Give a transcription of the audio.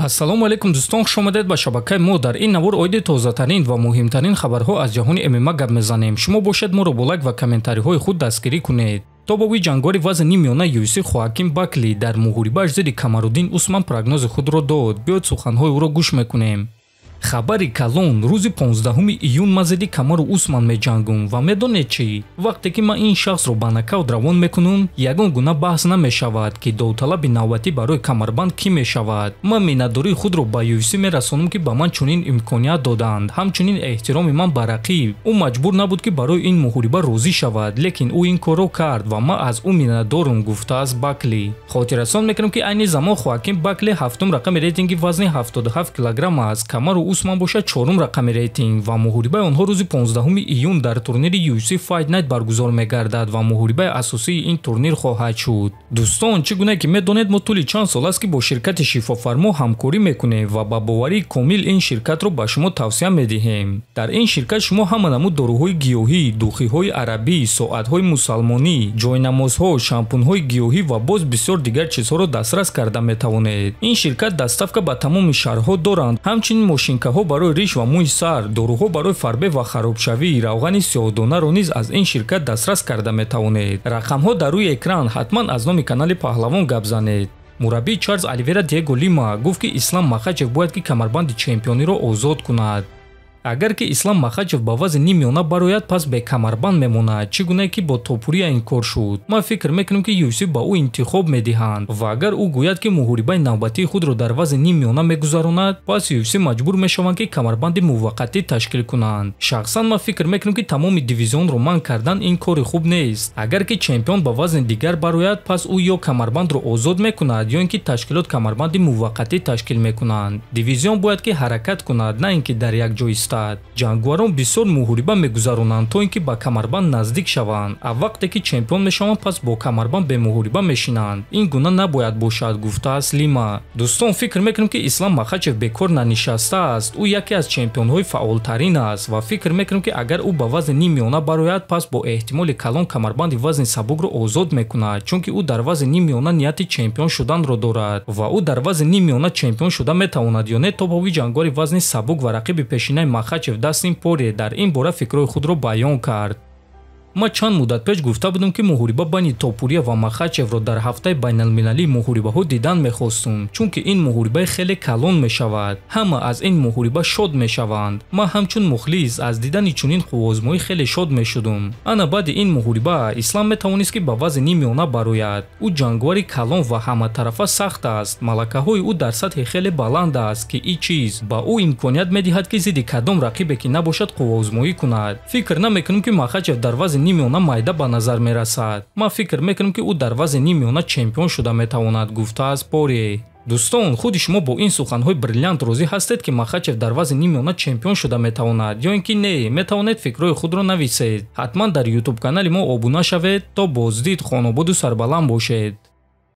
Ассалому алайкум дӯстон, хуш омадед ба шабакаи мо. Дар ин навор оиди тозатарин ва муҳимтарин хабарҳо аз ҷаҳони ММА гап мезанем. Шумо бошед моро бо лайк ва комментариҳои худ дастгирӣ кунед. Тобови ҷангори вазни ниммиёна UFC Хоаким Бакли дар муҳорибааш зидди Камаруддин Усман прогнози худро дод. Биёед суханҳои ӯро гӯш мекунем. Хабари калон: рӯзи 15 июн ман зидди Камару Усман меҷангум ва медонед чӣ? Вақте ки ман ин шахсро ба нокаут равон мекунам, ягон гуна баҳс намешавад, ки довталаби навбатӣ барои камарбанд кӣ мешавад. Ман миннатдории худро ба UFC мерасонам, ки ба ман чунин имконият доданд. Ҳамчунин эҳтироми ман ба рақиб. Ӯ маҷбур набуд, ки барои ин муҳориба розӣ шавад, лекин ӯ ин корро кард ва ман аз ӯ миннатдорам, гуфтааст Бакли. Хотиррасон мекунам, ки айни замон Хоаким Бакли ҳафтум рақами рейтинги вазни 77 килограмм аст. Камару Усман бошад чорум рақами рейтинг ва муҳорибаи онҳо рӯзи 15 июн дар турнири UFC Fight Night баргузор мегардад ва муҳорибаи асосии ин турнир хоҳад шуд. Дӯстон, чӣ гуна ки медонед, мо тӯли чанд сол аст, ки бо ширкати Шифофармо ҳамкорӣ мекунем ва ба боварии комил ин ширкатро ба шумо тавсия медиҳем. Дар ин ширкат шумо ҳама намуд доруҳои гиёҳӣ, духиҳои арабӣ, соатҳои мусалмонӣ, ҷойнамозҳо, шампунҳои гиёҳӣ ва боз бисёр дигар чизҳоро дастрас карда метавонед. Ин ширкат доставка ба тамоми шаҳрҳо доранд, ҳамчунин машинкаҳо барои риш ва мӯи сар, доруҳо барои фарбе ва харобшавӣ, равғани сиёҳдонаро низ аз ин ширкат дастрас карда метавонед. Рақамҳо дар рӯи экран, ҳатман аз номи канали Паҳлавон гап занед. Мураббии Чарлз Оливера Диего Лима гуфт, ки Ислам Махачев бояд ки камарбанди чемпиониро озод кунад. Агар ки Ислам Махачев ба вазни ниммиёна барояд, пас бекамарбанд мемонад, чӣ гуна ки бо Топурия ин кор шуд. Ман фикр мекунам, ки UFC ба ӯ интихоб медиҳанд ва агар ӯ гӯяд, ки муҳорибаи навбатии худро дар вазни ниммиёна мегузаронад, пас UFC маҷбур мешаванд, ки камарбанди муваққатӣ ташкил кунанд. Шахсан ман фикр мекунам, ки тамоми дивизионро манъ кардан ин кори хуб нест. Агар ки чемпион ба вазни дигар барояд, пас ӯ ё камарбандро озод мекунад, ё ин ки ташкилот камарбанди муваққатӣ ташкил мекунанд. Дивизион бояд ки ҳаракат кунад, на ин ки дар як ҷо истад. Ҷангварон бисёр муҳориба мегузаронанд, то ин ки ба камарбанд наздик шаванд, а вақте ки чемпион мешаванд, пас бо камарбанд бемуҳориба мешинанд. Ин гуна набояд бошад, гуфтааст Лима. Дӯстон, фикр мекунам, ки Ислам Махачев бекор нанишастааст. Ӯ яке аз чемпионҳои фаъолтарин аст ва фикр мекунам, ки агар ӯ ба вазни ниммиёна барояд, пас бо эҳтимоли калон камарбанди вазни сабукро озод мекунад, чунки ӯ дар вазни ниммиёна нияти чемпион шуданро дорад ва ӯ дар вазни ниммиёна чемпион шуда метавонад ё не. Топови ҷангвари вазни сабук ва рақиби пешинаи Махачев Дастин Порье дар ин бора фикрҳои худро баён кард. Ман чанд муддат пеш гуфта будам, ки муҳориба байни Топурия ва Махачевро дар ҳафтаи байналмилалии муҳорибаҳо дидан мехостум, чунки ин муҳорибаи хеле калон мешавад. Ҳама аз ин муҳориба шод мешаванд. Ман ҳамчун мухлис аз дидани чунин қувваозмоӣ хеле шод мешудум. Ана баъди ин муҳориба Ислам метавонист, ки ба вазни ниммиёна барояд. Ӯ ҷангвари калон ва ҳаматарафа сахт аст. Малакаҳои ӯ дар сатҳи хеле баланд аст, ки ин чиз ба ӯ имконият медиҳад, ки зидди кадом рақибе ки набошад қувваозмоӣ кунад. Фикр намекунам, ки Махачев дар вазни ниммиёна майда ба назар мерасад. Ман фикр мекунам, ки ӯ дар вазни ниммиёна чемпион шуда метавонад, гуфтааст Порье. Дӯстон, худи шумо бо ин суханҳои бриллиант розӣ ҳастед, ки Махачев дар вазни ниммиёна чемпион шуда метавонад, ё ин ки не? Метавонед фикрҳои худро нависед. Ҳатман дар ютуб канали мо обуна шавед. То боздид, хонободу сарбаланд бошед.